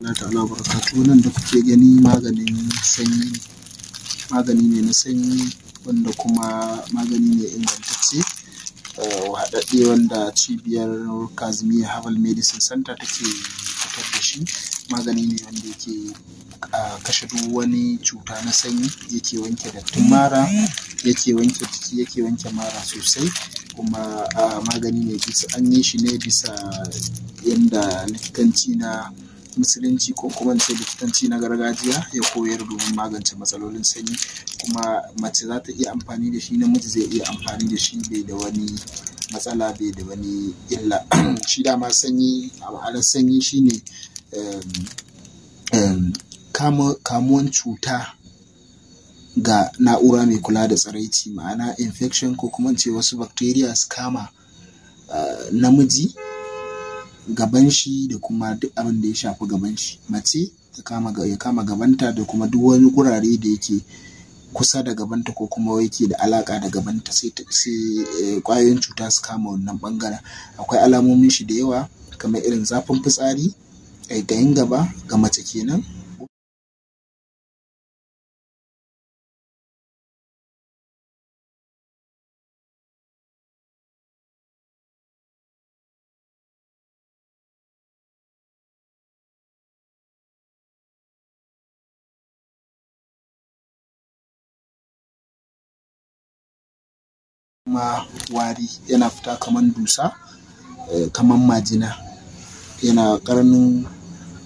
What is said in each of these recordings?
Allah ta'ala barakatuhu. Nan da kuke gani maganin sanyi ne, magani ne na sanyi wanda kuma magani ne ingantacce, haɗaɗɗe wanda cibiyar Kazimiya Herbal Medicine Center take fitar da shi. Magani ne wanda yake kashe duk wani cuta na sanyi, yake wanke dattin mara, yake wanke jiki, yake wanke mara sosai. Kuma magani ne bisa an yi shi ne bisa yanda likitanci na musulunci ko kuma in ce likitanci na gargajiya ya koyar domin magance matsalolin sanyi. Kuma mace za ta iya amfani da shi, namiji zai iya amfani da shi, bai da wani matsala, bai da wani illa. Shi dama sanyi, a ma'anar sanyi shine kamuwan cuta ga na'ura mai kula da tsiraici, ma'ana infection ko kuma in ce wasu bacteria su kama namiji gaban shi da kuma duk abin da ya shafi gaban shi. Mace ta kama ya kama gabanta da kuma duk wani gurare da yake kusa da gabanta ko kuma yake da alaƙa da gabanta, sai ƙwayoyin cuta su kama wannan ɓangaren. Akwai alamomin shi da yawa kamar irin zafin fitsari, ƙaiƙayin gaba ga mace kenan, kuma wari yana fita kaman dusa, kaman majina, yana ƙarnin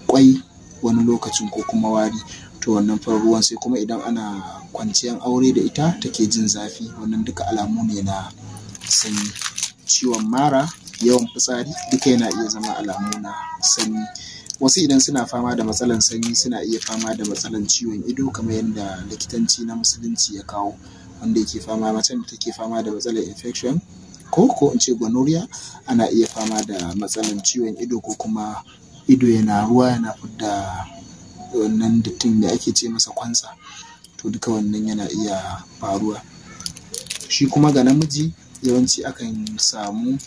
ƙwai wani lokacin ko kuma wari. To wannan farin ruwan, sai kuma idan ana kwanciyan aure da ita take jin zafi, wannan duka alamu ne na sanyi. Ciwon mara, yawan fitsari, duka yana iya zama alamu na sanyi. Wasu idan suna fama da matsalan sanyi suna iya fama da matsalan ciwon ido kamar yadda likitanci na musulunci ya kawo. Wanda yake fama, macen da take fama da matsalar infection ko in ce gonorrhea, ana iya fama da matsalan ciwon ido ko kuma ido yana ruwa, yana fidda wannan dattin da ake ce masa kwantsa. To duka wannan yana iya faruwa. Shi kuma ga namiji yawanci akan samu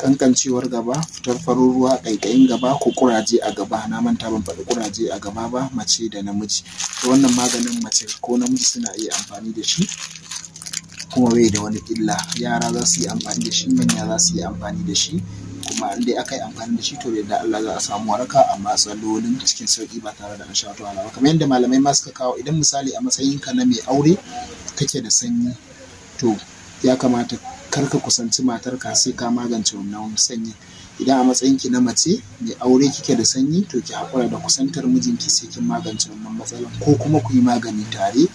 ƙanƙancewar gaba, fitar farin ruwa, ƙaiƙayin gaba ko ƙuraje a gaba. Na manta ban faɗi ƙuraje a gaba ba, mace da namiji. To wannan maganin mace ko namiji suna iya amfani da shi kuma bai da wani illa. Yara za su yi amfani da shi, manya za su yi amfani da shi. Kuma in dai aka yi amfani da shi to da yardar Allah za a samu waraka a matsalolin cikin sauƙi ba tare da an sha wata wahala ba. Kamar yadda malamai ma suka kawo, idan misali a matsayinka na mai aure kake da sanyi, to ya kamata kar ka kusanci matarka sai ka magance wannan sanyin. Idan a matsayinki na mace mai aure kike da sanyi, to ki haƙura da kusantar mijinki sai kin magance wannan matsalar ko kuma ku yi magani tare.